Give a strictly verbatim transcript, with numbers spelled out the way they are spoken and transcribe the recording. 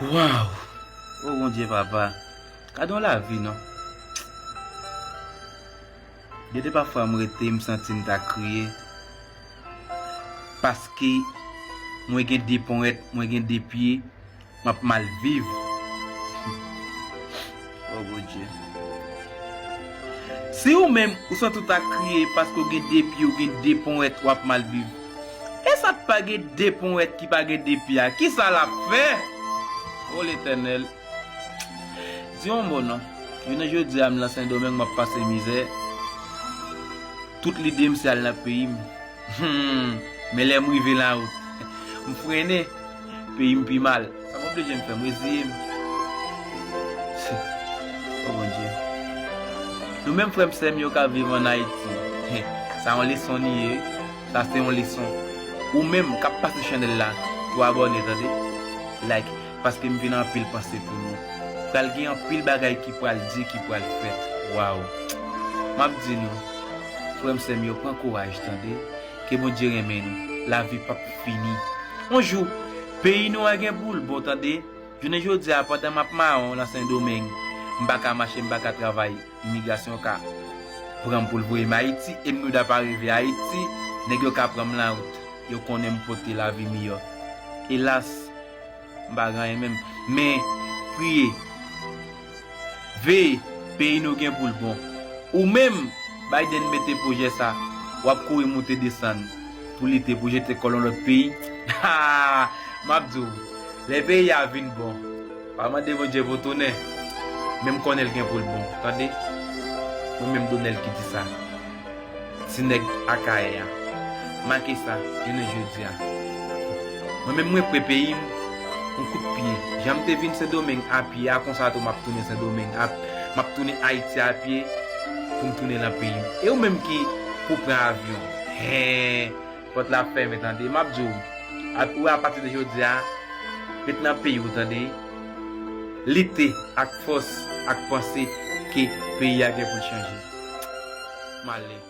Waw! O Bondye papa, gade yon lavi non. Gen de pafwa m rete, m santi m ta kriye. Paske mwen gen de ponyèt, mwen gen de pye, m ap mal viv. O Bondye. Si ou menm, ou santi w ta kriye paske w gen de pye, ou gen de ponyèt, w ap mal viv. E sa k pa gen de ponyèt ki pa gen de pye a, kisa l ap fè? O Letènèl, di yon mo non. Jounen jodi a, m nan Sendomeng, m ap pase mizè. Tout lide m se al nan peyi m. Hmm, men lè m rive lawout, m frennen, peyi m pi mal. Sa m oblije m fè, m reziye m. O Bondye. Nou menm frè m sè m yo k ap viv ann Ayiti, sa yon leson li ye. Sa se yon leson. Ou menm k ap pase chanèl la, tou abòne, tande. Like, paske m vin anpil panse pou nou. Pral gen anpil bagay ki pral di, ki pral fèt. Waw. M ap di nou, frè m sè m yo, pran kouraj, tande. Ke Bondye renmen nou. Lavi p ap fini. Yon jou, peyi nou a gen pou l bon, tande. Jounen jodi a, pandan m ap mawon nan Sendomeng, m pa ka mache, m pa ka travay. Imigrasyon ka pran m pou l voye m Ayiti, e m nou da pa rive Ayiti, nèg yo ka pran m lawout. Yo konnen m pote lavi miyò. Elas, m pa gen anyen menm. Men, priye. Veye, peyi nou gen pou l bon. Ou menm, Biden mete pwojè sa, w ap kouri moute desann pou lite pou jete kò l yon lòt peyi. Ha! M ap di w, lè peyi a vin bon, pa mande Bondye pou tounen, men m konnen l gen pou l bon, tande. Mwen menm Donèl ki di sa. Ti nèg Akayè a. Make sa, jounen jodi a. Mwen menm mwen pre peyi m, yon kout pye. Jan m te vin Sendomeng a pye a, konsa tou m ap tounen Sendomeng, a, m ap tounen Ayiti a pye pou m tounen nan peyi m. E ou menm ki pou pran avyon, hen, pòt la fèmen, tande. M ap di w, ap, ou apati de jodi a, ret nan peyi w, tande. Lite ak fòs, ak panse ke peyi a gen pou l chanje. M ale.